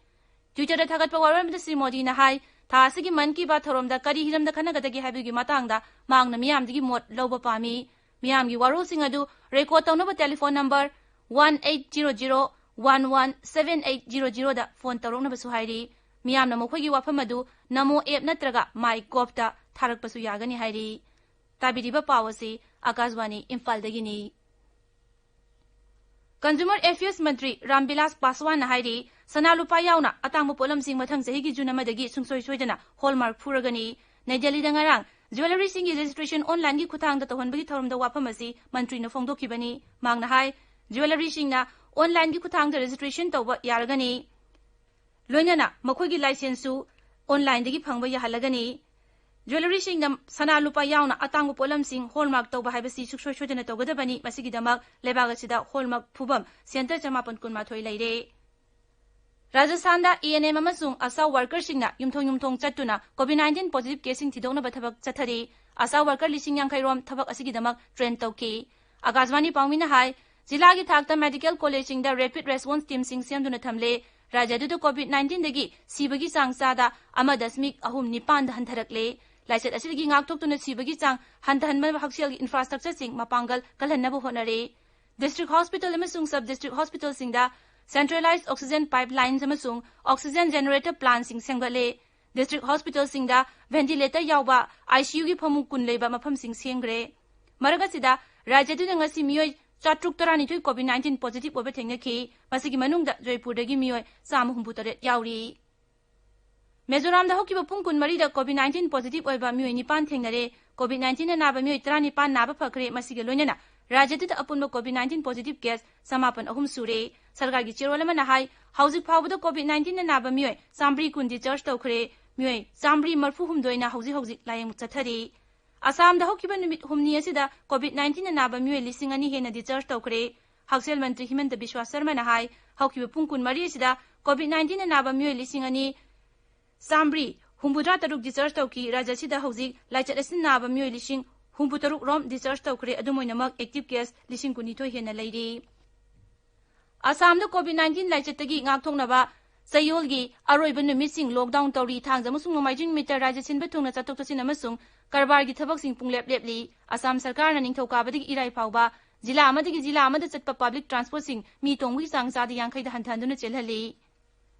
Twitter-ꯗ ꯊꯥꯒꯠꯄ ꯋꯥꯔꯣꯜ ꯑꯃꯗ ꯁ꯭ꯔꯤ ꯃꯣꯗꯤꯅ ꯍꯥꯏ, ꯊꯥ ꯑꯁꯤꯒꯤ ꯃꯟ ꯀꯤ ꯕꯥꯠ ꯊꯧꯔꯝꯗ ꯀꯔꯤ ꯍꯤꯔꯝꯗ ꯈꯟꯅꯒꯗꯒꯦ ꯍꯥꯏꯕꯒꯤ ꯃꯇꯥꯡꯗ ꯃꯍꯥꯛꯅ ꯃꯤꯌꯥꯝꯗꯒꯤ ꯃꯣꯠ ꯂꯧꯕ ꯄꯥꯝꯃꯤ꯫ ꯃꯤꯌꯥꯝꯒꯤ ꯋꯥꯔꯣꯜꯁꯤꯡ ꯑꯗꯨ record ꯇꯧꯅꯕ telephone number one eight zero zero one one seven eight zero zero-ꯗ phone ꯇꯧꯔꯛꯅꯕꯁꯨ ꯍꯥꯏꯔꯤ꯫ ꯃꯤꯌꯥꯝꯅ ꯃꯈꯣꯏꯒꯤ ꯋꯥꯐꯝ ꯑꯗꯨ Namo app ꯅꯠꯇ꯭ꯔꯒ MyGov-ꯇ ꯊꯥꯔꯛꯄꯁꯨ ꯌꯥꯒꯅꯤ ꯍꯥꯏꯔꯤ꯫ ꯇꯥꯕꯤꯔꯤꯕ ꯄꯥꯎ ꯑꯁꯤ ꯑꯀꯥꯁꯕꯥꯅꯤ ꯏꯝꯐꯥꯜꯗꯒꯤꯅꯤ꯫ Consumer Affairs ꯃꯟꯇ꯭ꯔꯤ ꯔꯥꯝꯕꯤꯂꯥꯁ ꯄꯥꯁꯋꯥꯟꯅ ꯍꯥꯏꯔꯤ, ꯁꯅꯥ ꯂꯨꯄꯥ ꯌꯥꯎꯅ ꯑꯇꯥꯡꯕ ꯄꯣꯠꯂꯝꯁꯤꯡ ꯃꯊꯪ ꯆꯍꯤꯒꯤ ꯖꯨꯟ ꯑꯃꯗꯒꯤ ꯁꯨꯡꯁꯣꯏ ꯁꯣꯏꯗꯅ hallmark ꯐꯨꯔꯒꯅꯤ꯫ ꯅꯩ ꯗꯦꯜꯂꯤꯗ ꯉꯔꯥꯡ jewellery-ꯁꯤꯡꯒꯤ registration online-ꯒꯤ ꯈꯨꯠꯊꯥꯡꯗ ꯇꯧꯍꯟꯕꯒꯤ ꯊꯧꯔꯝꯗ ꯋꯥꯐꯝ ꯑꯁꯤ ꯃꯟꯇ꯭ꯔꯤꯅ ꯐꯣꯡꯗꯣꯛꯈꯤꯕꯅꯤ꯫ ꯃꯍꯥꯛꯅ ꯍꯥꯏ, jewellery-ꯁꯤꯡꯅ online-ꯒꯤ ꯈꯨꯠꯊꯥꯡꯗ registration ꯇꯧꯕ ꯌꯥꯔꯒꯅꯤ꯫ ꯂꯣꯏꯅꯅ ꯃꯈꯣꯏꯒꯤ license-ꯁꯨ online-ꯗꯒꯤ ꯐꯪꯕ ꯌꯥꯍꯜꯂꯒꯅꯤ꯫ Jewellery-ꯁꯤꯡꯗ ꯁꯅꯥ ꯂꯨꯄꯥ ꯌꯥꯎꯅ ꯑꯇꯥꯡꯕ ꯄꯣꯠꯂꯝꯁꯤꯡ hallmark ꯇꯧꯕ ꯍꯥꯏꯕꯁꯤ ꯁꯨꯡꯁꯣꯏ ꯁꯣꯏꯗꯅ ꯇꯧꯒꯗꯕꯅꯤ꯫ ꯃꯁꯤꯒꯤꯗꯃꯛ ꯂꯩꯕꯥꯛ ꯑꯁꯤꯗ hallmark ꯐꯨꯐꯝ centre ꯆꯃꯥꯄꯟ ꯀꯨꯟꯃꯥꯊꯣꯏ ꯂꯩꯔꯦ꯫ ꯔꯥꯖꯁꯊꯥꯟꯗ A N M ꯑꯃꯁꯨꯡ ASHA worker-ꯁꯤꯡꯅ ꯌꯨꯝꯊꯣꯡ ꯌꯨꯝꯊꯣꯡ ꯆꯠꯇꯨꯅ COVID nineteen positive case-ꯁꯤꯡ ꯊꯤꯗꯣꯛꯅꯕ ꯊꯕꯛ ꯆꯠꯊꯔꯤ꯫ ASHA worker ꯂꯤꯁꯤꯡ ꯌꯥꯡꯈꯩ ꯔꯣꯝ ꯊꯕꯛ ꯑꯁꯤꯒꯤꯗꯃꯛ train ꯇꯧꯈꯤ꯫ ꯑꯀꯥꯁꯕꯥꯅꯤ ꯄꯥꯎꯃꯤꯅ ꯍꯥꯏ, ꯖꯤꯂꯥꯒꯤ ꯊꯥꯛꯇ medical college-ꯁꯤꯡꯗ rapid response team-ꯁꯤꯡ ꯁꯦꯝꯗꯨꯅ ꯊꯝꯂꯦ꯫ ꯔꯥꯖ꯭ꯌ ꯑꯗꯨꯗ COVID nineteen-ꯗꯒꯤ ꯁꯤꯕꯒꯤ ꯆꯥꯡ ꯆꯥꯗ ꯑꯃ ꯗꯁꯃꯤꯛ ꯑꯍꯨꯝ ꯅꯤꯄꯥꯟꯗ ꯍꯟꯊꯔꯛꯂꯦ꯫ ꯂꯥꯏꯆꯠ ꯑꯁꯤꯗꯒꯤ ꯉꯥꯛꯊꯣꯛꯇꯨꯅ ꯁꯤꯕꯒꯤ ꯆꯥꯡ ꯍꯟꯊꯍꯟꯕ ꯍꯛꯁꯦꯜꯒꯤ infrastructure-ꯁꯤꯡ ꯃꯄꯥꯡꯒꯜ ꯀꯜꯍꯟꯅꯕ ꯍꯣꯠꯅꯔꯦ꯫ District hospital ꯑꯃꯁꯨꯡ sub district hospital-ꯁꯤꯡꯗ centralized oxygen pipelines ꯑꯃꯁꯨꯡ oxygen generator plant-ꯁꯤꯡ ꯁꯦꯝꯒꯠꯂꯦ꯫ District hospital-ꯁꯤꯡꯗ ventilator ꯌꯥꯎꯕ I C U-ꯒꯤ ꯐꯃꯨꯡ ꯀꯨꯟ ꯂꯩꯕ ꯃꯐꯝꯁꯤꯡ ꯁꯦꯝꯈ꯭ꯔꯦ꯫ ꯃꯔꯛ ꯑꯁꯤꯗ, ꯔꯥꯖ꯭ꯌ ꯑꯗꯨꯗ ꯉꯁꯤ ꯃꯤꯑꯣꯏ ꯆꯥꯇ꯭ꯔꯨꯛ ꯇꯔꯥꯅꯤꯊꯣꯏ COVID nineteen positive ꯑꯣꯏꯕ ꯊꯦꯡꯅꯈꯤ꯫ ꯃꯁꯤꯒꯤ ꯃꯅꯨꯡꯗ ꯖꯣꯏꯄꯨꯔꯗꯒꯤ ꯃꯤꯑꯣꯏ ꯆꯥꯝꯃ ꯍꯨꯝꯐꯨ ꯇꯔꯦꯠ ꯌꯥꯎꯔꯤ꯫ ꯃꯤꯖꯣꯔꯥꯝꯗ ꯍꯧꯈꯤꯕ ꯄꯨꯡ ꯀꯨꯟꯃꯔꯤꯗ COVID nineteen positive ꯑꯣꯏꯕ ꯃꯤꯑꯣꯏ ꯅꯤꯄꯥꯟ ꯊꯦꯡꯅꯔꯦ꯫ COVID nineteen-ꯅ ꯅꯥꯕ ꯃꯤꯑꯣꯏ ꯇꯔꯥꯅꯤꯄꯥꯟ ꯅꯥꯕ ꯐꯈ꯭ꯔꯦ꯫ ꯃꯁꯤꯒ ꯂꯣꯏꯅꯅ ꯔꯥꯖ꯭ꯌ ꯑꯗꯨꯗ ꯑꯄꯨꯟꯕ COVID nineteen positive case ꯆꯃꯥꯄꯟ ꯑꯍꯨꯝ ꯁꯨꯔꯦ꯫ ꯁꯔꯀꯥꯔꯒꯤ ꯆꯦꯔꯣꯜ ꯑꯃꯅ ꯍꯥꯏ, ꯍꯧꯖꯤꯛ ꯐꯥꯎꯕꯗ COVID nineteen-ꯅ ꯅꯥꯕ ꯃꯤꯑꯣꯏ ꯆꯥꯝꯃꯔꯤ ꯀꯨꯟ discharge ꯇꯧꯈ꯭ꯔꯦ꯫ ꯃꯤꯑꯣꯏ ꯆꯥꯝꯃꯔꯤ ꯃꯔꯤꯐꯨ ꯍꯨꯝꯗꯣꯏꯅ ꯍꯧꯖꯤꯛ ꯍꯧꯖꯤꯛ ꯂꯥꯌꯦꯡ ꯆꯠꯊꯔꯤ꯫ ꯑꯁꯥꯝꯗ ꯍꯧꯈꯤꯕ ꯅꯨꯃꯤꯠ ꯍꯨꯝꯅꯤ ꯑꯁꯤꯗ COVID nineteen-ꯅ ꯅꯥꯕ ꯃꯤꯑꯣꯏ ꯂꯤꯁꯤꯡ ꯑꯅꯤ ꯍꯦꯟꯅ discharge ꯇꯧꯈ꯭ꯔꯦ꯫ ꯍꯛꯁꯦꯜ ꯃꯟꯇ꯭ꯔꯤ ꯍꯤꯃꯟꯇ ꯕꯤꯁ꯭ꯋꯥ ꯁꯔꯃꯅ ꯍꯥꯏ, ꯍꯧꯈꯤꯕ ꯄꯨꯡ ꯀꯨꯟꯃꯔꯤ ꯑꯁꯤꯗ COVID nineteen ꯅ ꯅꯥꯕ ꯃꯤꯑꯣꯏ ꯂꯤꯁꯤꯡ ꯑꯅꯤ ꯆꯥꯃꯔꯤ ꯍꯨꯝꯐꯨꯇꯔꯥ ꯇꯔꯨꯛ discharge ꯇꯧꯈꯤ꯫ ꯔꯥꯖ꯭ꯌ ꯑꯁꯤꯗ ꯍꯧꯖꯤꯛ ꯂꯥꯏꯆꯠ ꯑꯁꯤꯅ ꯅꯥꯕ ꯃꯤꯑꯣꯏ ꯂꯤꯁꯤꯡ ꯍꯨꯝꯐꯨꯇꯔꯨꯛ ꯔꯣꯝ discharge ꯇꯧꯈ꯭ꯔꯦ꯫ ꯑꯗꯨꯝ ꯑꯣꯏꯅꯃꯛ, active case ꯂꯤꯁꯤꯡ ꯀꯨꯟꯅꯤꯊꯣꯏ ꯍꯦꯟꯅ ꯂꯩꯔꯤ꯫ ꯑꯁꯥꯝꯗ COVID nineteen ꯂꯥꯏꯆꯠꯇꯒꯤ ꯉꯥꯛꯊꯣꯛꯅꯕ ꯆꯌꯣꯜꯒꯤ ꯑꯔꯣꯏꯕ ꯅꯨꯃꯤꯠꯁꯤꯡ lockdown ꯇꯧꯔꯤ꯫ ꯊꯥꯡꯖ ꯑꯃꯁꯨꯡ ꯅꯣꯡꯃꯥꯏꯖꯤꯡ ꯅꯨꯃꯤꯠꯇ ꯔꯥꯖ꯭ꯌ ꯁꯤꯟꯕ ꯊꯨꯡꯅ ꯆꯠꯊꯣꯛ ꯆꯠꯁꯤꯟ ꯑꯃꯁꯨꯡ ꯀꯔꯕꯥꯔꯒꯤ ꯊꯕꯛꯁꯤꯡ ꯄꯨꯡꯂꯦꯞ ꯂꯦꯞꯂꯤ꯫ ꯑꯁꯥꯝ ꯁꯔꯀꯥꯔꯅ ꯅꯤꯡꯊꯧꯀꯥꯕꯗꯒꯤ ꯏꯔꯥꯏ ꯐꯥꯎꯕ ꯖꯤꯂꯥ ꯑꯃꯗꯒꯤ ꯖꯤꯂꯥ ꯑꯃꯗ ꯆꯠꯄ public transportꯁꯤꯡ ꯃꯤ ꯇꯣꯡꯕꯒꯤ ꯆꯥꯡ ꯆꯥꯗ ꯌꯥꯡꯈꯩꯗ ꯍꯟꯊꯍꯟꯗꯨꯅ ꯆꯦꯜꯍꯜꯂꯤ꯫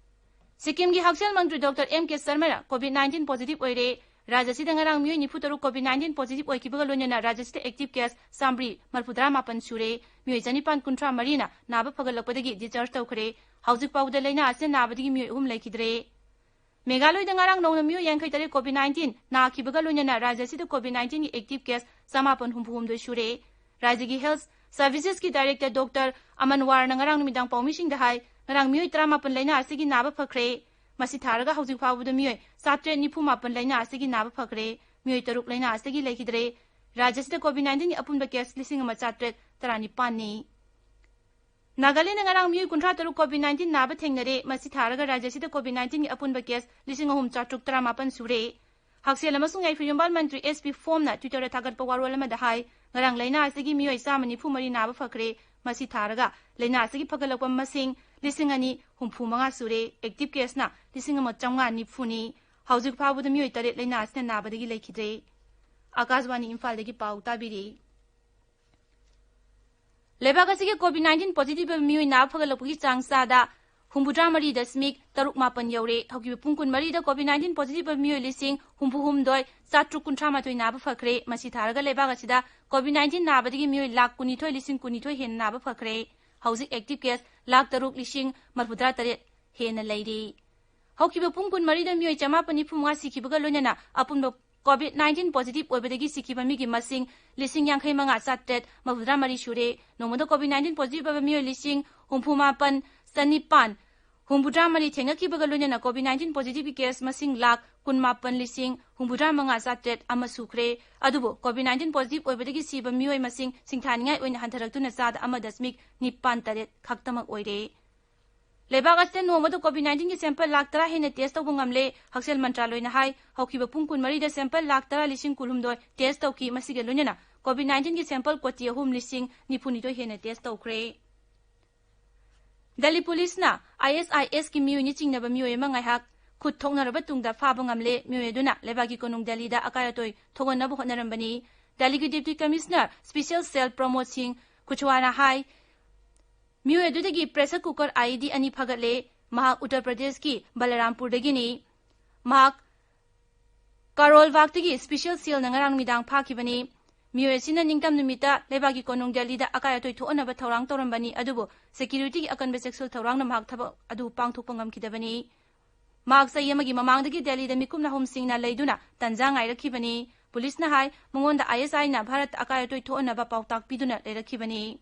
ꯁꯤꯛꯀꯤꯝꯒꯤ ꯍꯛꯁꯦꯜ ꯃꯟꯇ꯭ꯔꯤ ꯗꯣꯛꯇꯔ ꯑꯦꯝ ꯀꯦ ꯁꯔꯃꯅ COVID nineteen positive ꯑꯣꯏꯔꯦ꯫ ꯔꯥꯖ꯭ꯌ ꯑꯁꯤꯗ ꯉꯔꯥꯡ ꯃꯤꯑꯣꯏ ꯅꯤꯐꯨ ꯇꯔꯨꯛ COVID nineteen positive ꯑꯣꯏꯈꯤꯕꯒ ꯂꯣꯏꯅꯅ ꯔꯥꯖ꯭ꯌ ꯑꯁꯤꯗ active case ꯆꯥꯃꯔꯤ ꯃꯔꯤꯐꯨꯇꯔꯥ ꯃꯥꯄꯟ ꯁꯨꯔꯦ꯫ ꯃꯤꯑꯣꯏ ꯆꯅꯤꯄꯥꯟ ꯀꯨꯟꯊ꯭ꯔꯥ ꯃꯔꯤꯅ ꯅꯥꯕ ꯐꯒꯠꯂꯛꯄꯗꯒꯤ discharge ꯇꯧꯈ꯭ꯔꯦ꯫ ꯍꯧꯖꯤꯛ ꯐꯥꯎꯕꯗ ꯂꯥꯏꯅꯥ ꯑꯁꯤꯅ ꯅꯥꯕꯗꯒꯤ ꯃꯤꯑꯣꯏ ꯑꯍꯨꯝ ꯂꯩꯈꯤꯗ꯭ꯔꯦ꯫ ꯃꯦꯘꯥꯂꯌꯗ ꯉꯔꯥꯡ ꯅꯧꯅ ꯃꯤꯑꯣꯏ ꯌꯥꯡꯈꯩ ꯇꯔꯦꯠ COVID nineteen ꯅꯥꯈꯤꯕꯒ ꯂꯣꯏꯅꯅ ꯔꯥꯖ꯭ꯌ ꯑꯁꯤꯗ COVID nineteenꯒꯤ active case ꯆꯃꯥꯄꯟ ꯍꯨꯝꯐꯨ ꯍꯨꯝꯗꯣꯏ ꯁꯨꯔꯦ꯫ ꯔꯥꯖ꯭ꯌꯒꯤ health servicesꯀꯤ director ꯗꯣꯛꯇꯔ ꯑꯃꯟ ꯋꯥꯔꯅ ꯉꯔꯥꯡ ꯅꯨꯃꯤꯗꯥꯡ ꯄꯥꯎꯃꯤꯁꯤꯡꯗ ꯍꯥꯏ, ꯉꯔꯥꯡ ꯃꯤꯑꯣꯏ ꯇꯔꯥꯃꯥꯄꯟ ꯂꯥꯏꯅꯥ ꯑꯁꯤꯒꯤ ꯅꯥꯕ ꯐꯈ꯭ꯔꯦ꯫ ꯃꯁꯤ ꯊꯥꯔꯒ ꯍꯧꯖꯤꯛ ꯐꯥꯎꯕꯗ ꯃꯤꯑꯣꯏ ꯆꯥꯇ꯭ꯔꯦꯠ ꯅꯤꯐꯨ ꯃꯥꯄꯟ ꯂꯥꯏꯅꯥ ꯑꯁꯤꯒꯤ ꯅꯥꯕ ꯐꯈ꯭ꯔꯦ꯫ ꯃꯤꯑꯣꯏ ꯇꯔꯨꯛ ꯂꯥꯏꯅꯥ ꯑꯁꯤꯗꯒꯤ ꯂꯩꯈꯤꯗ꯭ꯔꯦ꯫ ꯔꯥꯖ꯭ꯌ ꯑꯁꯤꯗ COVID nineteenꯒꯤ ꯑꯄꯨꯟꯕ case ꯂꯤꯁꯤꯡ ꯑꯃ ꯆꯥꯇ꯭ꯔꯦꯠ ꯇꯔꯥꯅꯤꯄꯥꯟꯅꯤ꯫ ꯅꯥꯒꯥꯂꯦꯟꯗ ꯉꯔꯥꯡ ꯃꯤꯑꯣꯏ ꯀꯨꯟꯊ꯭ꯔꯥ ꯇꯔꯨꯛ COVID nineteen ꯅꯥꯕ ꯊꯦꯡꯅꯔꯦ꯫ ꯃꯁꯤ ꯊꯥꯔꯒ ꯔꯥꯖ꯭ꯌ ꯑꯁꯤꯗ COVID nineteenꯒꯤ ꯑꯄꯨꯟꯕ case ꯂꯤꯁꯤꯡ ꯑꯍꯨꯝ ꯆꯥꯇ꯭ꯔꯨꯛ ꯇꯔꯥꯃꯥꯄꯟ ꯁꯨꯔꯦ꯫ ꯍꯛꯁꯦꯜ ꯑꯃꯁꯨꯡ ꯌꯥꯏꯐ ꯌꯨꯝꯕꯥꯜ ꯃꯟꯇ꯭ꯔꯤ ꯑꯦꯁ ꯄꯤ ꯐꯣꯝꯅ Twitterꯗ ꯊꯥꯒꯠꯄ ꯋꯥꯔꯣꯜ ꯑꯃꯗ ꯍꯥꯏ, ꯉꯔꯥꯡ ꯂꯥꯏꯅꯥ ꯑꯁꯤꯒꯤ ꯃꯤꯑꯣꯏ ꯆꯥꯝꯃ ꯅꯤꯐꯨ ꯃꯔꯤ ꯅꯥꯕ ꯐꯈ꯭ꯔꯦ꯫ ꯃꯁꯤ ꯊꯥꯔꯒ ꯂꯥꯏꯅꯥ ꯑꯁꯤꯒꯤ ꯐꯒꯠꯂꯛꯄ ꯃꯁꯤꯡ ꯂꯤꯁꯤꯡ ꯑꯅꯤ ꯍꯨꯝꯐꯨ ꯃꯉꯥ ꯁꯨꯔꯦ꯫ Active caseꯅ ꯂꯤꯁꯤꯡ ꯑꯃ ꯆꯥꯝꯃꯉꯥ ꯅꯤꯐꯨꯅꯤ꯫ ꯍꯧꯖꯤꯛ ꯐꯥꯎꯕꯗ ꯃꯤꯑꯣꯏ ꯇꯔꯦꯠ ꯂꯥꯏꯅꯥ ꯑꯁꯤꯅ ꯅꯥꯕꯗꯒꯤ ꯂꯩꯈꯤꯗ꯭ꯔꯦ꯫ ꯑꯥꯀꯥꯁꯕꯥꯅꯤ ꯏꯝꯐꯥꯜꯗꯒꯤ ꯄꯥꯎ ꯇꯥꯕꯤꯔꯤ꯫ ꯂꯩꯕꯥꯛ ꯑꯁꯤꯒꯤ COVID nineteen positive ꯑꯣꯏꯕ ꯃꯤꯑꯣꯏ ꯅꯥꯕ ꯐꯒꯠꯂꯛꯄꯒꯤ ꯆꯥꯡ ꯆꯥꯗ ꯍꯨꯝꯐꯨꯇꯔꯥ ꯃꯔꯤ ꯗꯁꯃꯤꯛ ꯇꯔꯨꯛ ꯃꯥꯄꯟ ꯌꯧꯔꯦ꯫ ꯍꯧꯈꯤꯕ ꯄꯨꯡ ꯀꯨꯟꯃꯔꯤꯗ COVID nineteen positive ꯑꯣꯏꯕ ꯃꯤꯑꯣꯏ ꯂꯤꯁꯤꯡ ꯍꯨꯝꯐꯨ ꯍꯨꯝꯗꯣꯏ ꯆꯥꯇ꯭ꯔꯨꯛ ꯀꯨꯟꯊ꯭ꯔꯥ ꯃꯥꯊꯣꯏ ꯅꯥꯕ ꯐꯈ꯭ꯔꯦ꯫ ꯃꯁꯤ ꯊꯥꯔꯒ ꯂꯩꯕꯥꯛ ꯑꯁꯤꯗ COVID nineteen ꯅꯥꯕꯗꯒꯤ ꯃꯤꯑꯣꯏ ꯂꯥꯈ ꯀꯨꯟꯅꯤꯊꯣꯏ ꯂꯤꯁꯤꯡ ꯀꯨꯟꯅꯤꯊꯣꯏ ꯍꯦꯟꯅ ꯅꯥꯕ ꯐꯈ꯭ꯔꯦ꯫ ꯍꯧꯖꯤꯛ active case ꯂꯥꯈ ꯇꯔꯨꯛ ꯂꯤꯁꯤꯡ ꯃꯔꯤꯐꯨꯇꯔꯥ ꯇꯔꯦꯠ ꯍꯦꯟꯅ ꯂꯩꯔꯤ꯫ ꯍꯧꯈꯤꯕ ꯄꯨꯡ ꯀꯨꯟꯃꯔꯤꯗ ꯃꯤꯑꯣꯏ ꯆꯃꯥꯄꯟ ꯅꯤꯐꯨ ꯃꯉꯥ ꯁꯤꯈꯤꯕꯒ ꯂꯣꯏꯅꯅ ꯑꯄꯨꯟꯕ COVID nineteen positive ꯑꯣꯏꯕꯗꯒꯤ ꯁꯤꯈꯤꯕ ꯃꯤꯒꯤ ꯃꯁꯤꯡ ꯂꯤꯁꯤꯡ ꯌꯥꯡꯈꯩ ꯃꯉꯥ ꯆꯥꯇ꯭ꯔꯦꯠ ꯃꯔꯤꯐꯨꯇꯔꯥ ꯃꯔꯤ ꯁꯨꯔꯦ꯫ ꯅꯣꯡꯃꯗ COVID nineteen positive ꯑꯣꯏꯕ ꯃꯤꯑꯣꯏ ꯂꯤꯁꯤꯡ ꯍꯨꯝꯐꯨ ꯃꯥꯄꯟ ꯆꯅꯤꯄꯥꯟ ꯍꯨꯝꯐꯨꯇꯔꯥ ꯃꯔꯤ ꯊꯦꯡꯅꯈꯤꯕꯒ ꯂꯣꯏꯅꯅ COVID nineteen positive case ꯃꯁꯤꯡ ꯂꯥꯈ ꯀꯨꯟꯃꯥꯄꯟ ꯂꯤꯁꯤꯡ ꯍꯨꯝꯐꯨꯇꯔꯥ ꯃꯉꯥ ꯆꯥꯇ꯭ꯔꯦꯠ ꯑꯃ ꯁꯨꯈ꯭ꯔꯦ꯫ ꯑꯗꯨꯕꯨ COVID nineteen positive ꯑꯣꯏꯕꯗꯒꯤ ꯁꯤꯕ ꯃꯤꯑꯣꯏ ꯃꯁꯤꯡ ꯁꯤꯡꯊꯥꯅꯤꯡꯉꯥꯏ ꯑꯣꯏꯅ ꯍꯟꯊꯔꯛꯇꯨꯅ ꯆꯥꯗ ꯑꯃ ꯗꯁꯃꯤꯛ ꯅꯤꯄꯥꯟ ꯇꯔꯦꯠ ꯈꯛꯇꯃꯛ ꯑꯣꯏꯔꯦ꯫ ꯂꯩꯕꯥꯛ ꯑꯁꯤꯗ ꯅꯣꯡꯃꯗ COVID nineteen ꯒꯤ sample ꯂꯥꯈ ꯇꯔꯥ ꯍꯦꯟꯅ test ꯇꯧꯕ ꯉꯝꯂꯦ꯫ ꯍꯛꯁꯦꯜ ꯃꯟꯇ꯭ꯔꯥꯂꯣꯏꯅ ꯍꯥꯏ, ꯍꯧꯈꯤꯕ ꯄꯨꯡ ꯀꯨꯟꯃꯔꯤꯗ sample ꯂꯥꯈ ꯇꯔꯥ ꯂꯤꯁꯤꯡ ꯀꯨꯟꯍꯨꯝꯗꯣꯏ test ꯇꯧꯈꯤ꯫ ꯃꯁꯤꯒ ꯂꯣꯏꯅꯅ COVID nineteen ꯒꯤ sample ꯀꯣꯇꯤ ꯑꯍꯨꯝ ꯂꯤꯁꯤꯡ ꯅꯤꯐꯨꯅꯤꯊꯣꯏ ꯍꯦꯟꯅ test ꯇꯧꯈ꯭ꯔꯦ꯫ ꯗꯦꯜꯂꯤ ꯄꯨꯂꯤꯁꯅ ISIS ꯀꯤ ꯃꯤꯑꯣꯏꯅꯤ ꯆꯤꯡꯅꯕ ꯃꯤꯑꯣꯏ ꯑꯃ ꯉꯥꯏꯍꯥꯛ ꯈꯨꯠ ꯊꯣꯛꯅꯔꯕ ꯇꯨꯡꯗ ꯐꯥꯕ ꯉꯝꯂꯦ꯫ ꯃꯤꯑꯣꯏ ꯑꯗꯨꯅ ꯂꯩꯕꯥꯛꯀꯤ ꯀꯣꯅꯨꯡ ꯗꯦꯜꯂꯤꯗ ꯑꯀꯥꯏ ꯑꯇꯣꯏ ꯊꯣꯛꯍꯟꯅꯕ ꯍꯣꯠꯅꯔꯝꯕꯅꯤ꯫ ꯗꯦꯜꯂꯤꯒꯤ Deputy Commissioner Special Cell ꯄ꯭ꯔꯃꯣꯗ ꯁꯤꯡ ꯈꯨꯁꯋꯥꯅ ꯍꯥꯏ, ꯃꯤꯑꯣꯏ ꯑꯗꯨꯗꯒꯤ pressure cooker IED ꯑꯅꯤ ꯐꯒꯠꯂꯦ꯫ ꯃꯍꯥꯛ ꯎꯠꯇꯔ ꯄ꯭ꯔꯗꯦꯁꯀꯤ ꯕꯂꯔꯥꯝꯄꯨꯔꯗꯒꯤꯅꯤ꯫ ꯃꯍꯥꯛ ꯀꯔꯣꯜ ꯕꯥꯒꯇꯒꯤ Special Cell ꯅ ꯉꯔꯥꯡ ꯅꯨꯃꯤꯗꯥꯡ ꯐꯥꯈꯤꯕꯅꯤ꯫ ꯃꯤꯑꯣꯏ ꯑꯁꯤꯅ ꯅꯤꯡꯇꯝ ꯅꯨꯃꯤꯠꯇ ꯂꯩꯕꯥꯛꯀꯤ ꯀꯣꯅꯨꯡ ꯗꯦꯜꯂꯤꯗ ꯑꯀꯥꯏ ꯑꯇꯣꯏ ꯊꯣꯛꯍꯟꯅꯕ ꯊꯧꯔꯥꯡ ꯇꯧꯔꯝꯕꯅꯤ, ꯑꯗꯨꯕꯨ security ꯒꯤ ꯑꯀꯟꯕ ꯆꯦꯛꯁꯤꯜ ꯊꯧꯔꯥꯡꯅ ꯃꯍꯥꯛ ꯊꯕꯛ ꯑꯗꯨ ꯄꯥꯡꯊꯣꯛꯄ ꯉꯝꯈꯤꯗꯕꯅꯤ꯫ ꯃꯍꯥꯛ ꯆꯍꯤ ꯑꯃꯒꯤ ꯃꯃꯥꯡꯗꯒꯤ ꯗꯦꯜꯂꯤꯗ ꯃꯤꯀꯨꯞ ꯅꯥꯍꯨꯝꯁꯤꯡꯅ ꯂꯩꯗꯨꯅ ꯇꯟꯖꯥ ꯉꯥꯏꯔꯛꯈꯤꯕꯅꯤ꯫ ꯄꯨꯂꯤꯁꯅ ꯍꯥꯏ, ꯃꯉꯣꯟꯗ ISI ꯅ ꯚꯥꯔꯠꯇ ꯑꯀꯥꯏ ꯑꯇꯣꯏ ꯊꯣꯛꯍꯟꯅꯕ ꯄꯥꯎꯇꯥꯛ ꯄꯤꯗꯨꯅ ꯂꯩꯔꯛꯈꯤꯕꯅꯤ꯫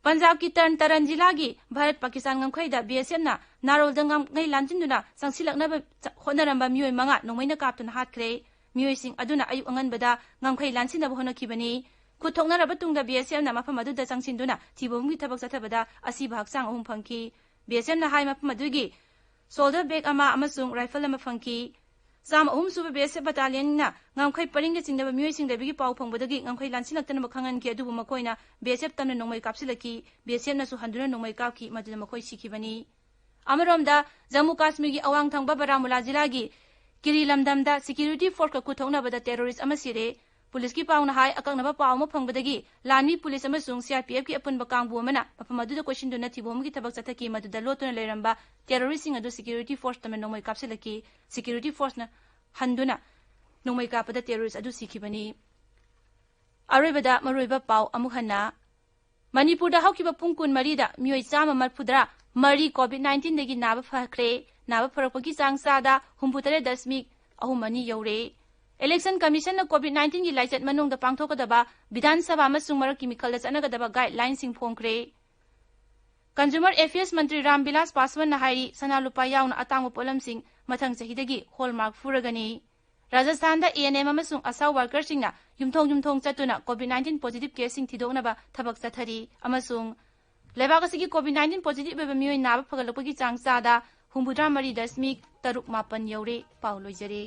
ꯄꯟꯖꯥꯕꯀꯤ ꯇꯔꯟ ꯇꯔꯟ ꯖꯤꯂꯥꯒꯤ ꯚꯥꯔꯠ ꯄꯥꯀꯤꯁꯇꯥꯟ ꯉꯝꯈꯩꯗ BSF ꯅ ꯅꯥꯔꯣꯜꯗ ꯉꯝꯈꯩ ꯂꯥꯟꯁꯤꯟꯗꯨꯅ ꯆꯪꯁꯤꯜꯂꯛꯅꯕ ꯆ-, ꯍꯣꯠꯅꯔꯝꯕ ꯃꯤꯑꯣꯏ ꯃꯉꯥ ꯅꯣꯡꯃꯩꯅ ꯀꯥꯞꯇꯨꯅ ꯍꯥꯠꯈ꯭ꯔꯦ꯫ ꯃꯤꯑꯣꯏꯁꯤꯡ ꯑꯗꯨꯅ ꯑꯌꯨꯛ ꯑꯉꯟꯕꯗ ꯉꯝꯈꯩ ꯂꯥꯟꯁꯤꯟꯅꯕ ꯍꯣꯠꯅꯈꯤꯕꯅꯤ꯫ ꯈꯨꯠ ꯊꯣꯛꯅꯔꯕ ꯇꯨꯡꯗ BSF ꯅ ꯃꯐꯝ ꯑꯗꯨꯗ ꯆꯪꯁꯤꯟꯗꯨꯅ ꯊꯤꯕ ꯍꯨꯝꯕꯒꯤ ꯊꯕꯛ ꯆꯠꯊꯕꯗ ꯑꯁꯤꯕ ꯍꯛꯆꯥꯡ ꯑꯍꯨꯝ ꯐꯪꯈꯤ꯫ BSF ꯅ ꯍꯥꯏ, ꯃꯐꯝ ꯑꯗꯨꯒꯤ shoulder bag ꯑꯃ ꯑꯃꯁꯨꯡ rifle ꯑꯃ ꯐꯪꯈꯤ꯫ ꯆꯥꯝꯃ ꯑꯍꯨꯝ ꯁꯨꯕ BSF battalion ꯅ ꯉꯝꯈꯩ ꯄꯔꯤꯡꯗ ꯆꯤꯡꯅꯕ ꯃꯤꯑꯣꯏꯁꯤꯡ ꯂꯩꯕꯒꯤ ꯄꯥꯎ ꯐꯪꯕꯗꯒꯤ ꯉꯝꯈꯩ ꯂꯥꯟꯁꯤꯜꯂꯛꯇꯅꯕ ꯈꯪꯍꯟꯈꯤ, ꯑꯗꯨꯕꯨ ꯃꯈꯣꯏꯅ BSF ꯇꯝꯅ ꯅꯣꯡꯃꯩ ꯀꯥꯞꯁꯤꯜꯂꯛꯈꯤ꯫ BSF ꯅꯁꯨ ꯍꯟꯗꯨꯅ ꯅꯣꯡꯃꯩ ꯀꯥꯞꯈꯤ, ꯃꯗꯨꯗ ꯃꯈꯣꯏ ꯁꯤꯈꯤꯕꯅꯤ꯫ ꯑꯃꯔꯣꯝꯗ, ꯖꯝꯃꯨ ꯀꯥꯁꯃꯤꯔꯒꯤ ꯑꯋꯥꯡ ꯊꯪꯕ ꯕꯔꯥꯃꯨꯂꯥ ꯖꯤꯂꯥꯒꯤ ꯀꯤꯔꯤ ꯂꯝꯗꯝꯗ security force ꯀ ꯈꯨꯠ ꯊꯣꯛꯅꯕꯗ terrorist ꯑꯃ ꯁꯤꯔꯦ꯫ ꯄꯨꯂꯤꯁꯀꯤ ꯄꯥꯎꯅ ꯍꯥꯏ, ꯑꯀꯛꯅꯕ ꯄꯥꯎ ꯑꯃ ꯐꯪꯕꯗꯒꯤ ꯂꯥꯟꯃꯤ ꯄꯨꯂꯤꯁ ꯑꯃꯁꯨꯡ CRPF ꯀꯤ ꯑꯄꯨꯟꯕ ꯀꯥꯡꯕꯨ ꯑꯃꯅ ꯃꯐꯝ ꯑꯗꯨꯗ ꯀꯣꯏꯁꯤꯟꯗꯨꯅ ꯊꯤꯕ ꯍꯨꯝꯕꯒꯤ ꯊꯕꯛ ꯆꯠꯊꯈꯤ꯫ ꯃꯗꯨꯗ ꯂꯣꯠꯇꯨꯅ ꯂꯩꯔꯝꯕ terrorist ꯁꯤꯡ ꯑꯗꯨ security force ꯇꯝꯅ ꯅꯣꯡꯃꯩ ꯀꯥꯞꯁꯤꯜꯂꯛꯈꯤ꯫ Security force ꯅ ꯍꯟꯗꯨꯅ ꯅꯣꯡꯃꯩ ꯀꯥꯞꯄꯗ terrorist ꯑꯗꯨ ꯁꯤꯈꯤꯕꯅꯤ꯫ ꯑꯔꯣꯏꯕꯗ ꯃꯔꯨꯑꯣꯏꯕ ꯄꯥꯎ ꯑꯃꯨꯛ ꯍꯟꯅ꯫ ꯃꯅꯤꯄꯨꯔꯗ ꯍꯧꯈꯤꯕ ꯄꯨꯡ ꯀꯨꯟꯃꯔꯤꯗ ꯃꯤꯑꯣꯏ ꯆꯥꯝꯃ ꯃꯔꯤꯐꯨꯇꯔꯥ ꯃꯔꯤ COVID nineteen ꯗꯒꯤ ꯅꯥꯕ ꯐꯈ꯭ꯔꯦ꯫ ꯅꯥꯕ ꯐꯔꯛꯄꯒꯤ ꯆꯥꯡ ꯆꯥꯗ ꯍꯨꯝꯐꯨꯇꯔꯦꯠ ꯗꯁꯃꯤꯛ ꯑꯍꯨꯝ ꯑꯅꯤ ꯌꯧꯔꯦ꯫ Election Commission ꯅ COVID nineteen ꯒꯤ ꯂꯥꯏꯆꯠ ꯃꯅꯨꯡꯗ ꯄꯥꯡꯊꯣꯛꯀꯗꯕ ꯕꯤꯙꯥꯟ ꯁꯚꯥ ꯑꯃꯁꯨꯡ ꯃꯔꯛꯀꯤ ꯃꯤꯈꯜꯗ ꯆꯠꯅꯒꯗꯕ guideline ꯁꯤꯡ ꯐꯣꯡꯈ꯭ꯔꯦ꯫ Consumer Affairs ꯃꯟꯇ꯭ꯔꯤ ꯔꯥꯝ ꯕꯤꯂꯥꯁ ꯄꯥꯁꯋꯥꯟꯅ ꯍꯥꯏꯔꯤ, ꯁꯅꯥ ꯂꯨꯄꯥ ꯌꯥꯎꯅ ꯑꯇꯥꯡꯕ ꯄꯣꯠꯂꯝꯁꯤꯡ ꯃꯊꯪ ꯆꯍꯤꯗꯒꯤ ꯍꯣꯜꯃꯥꯔꯛ ꯐꯨꯔꯒꯅꯤ꯫ ꯔꯥꯖꯁꯊꯥꯟꯗ A N M ꯑꯃꯁꯨꯡ ASHA workerꯁꯤꯡꯅ ꯌꯨꯝꯊꯣꯡ ꯌꯨꯝꯊꯣꯡ ꯆꯠꯇꯨꯅ COVID nineteen positive caseꯁꯤꯡ ꯊꯤꯗꯣꯛꯅꯕ ꯊꯕꯛ ꯆꯠꯊꯔꯤ ꯑꯃꯁꯨꯡ ꯂꯩꯕꯥꯛ ꯑꯁꯤꯒꯤ COVID nineteen positive ꯑꯣꯏꯕ ꯃꯤꯑꯣꯏ ꯅꯥꯕ ꯐꯒꯠꯂꯛꯄꯒꯤ ꯆꯥꯡ ꯆꯥꯗ ꯍꯨꯝꯐꯨꯇꯔꯥ ꯃꯔꯤ ꯗꯁꯃꯤꯛ ꯇꯔꯨꯛ ꯃꯥꯄꯟ ꯌꯧꯔꯦ꯫ ꯄꯥꯎ ꯂꯣꯏꯖꯔꯦ꯫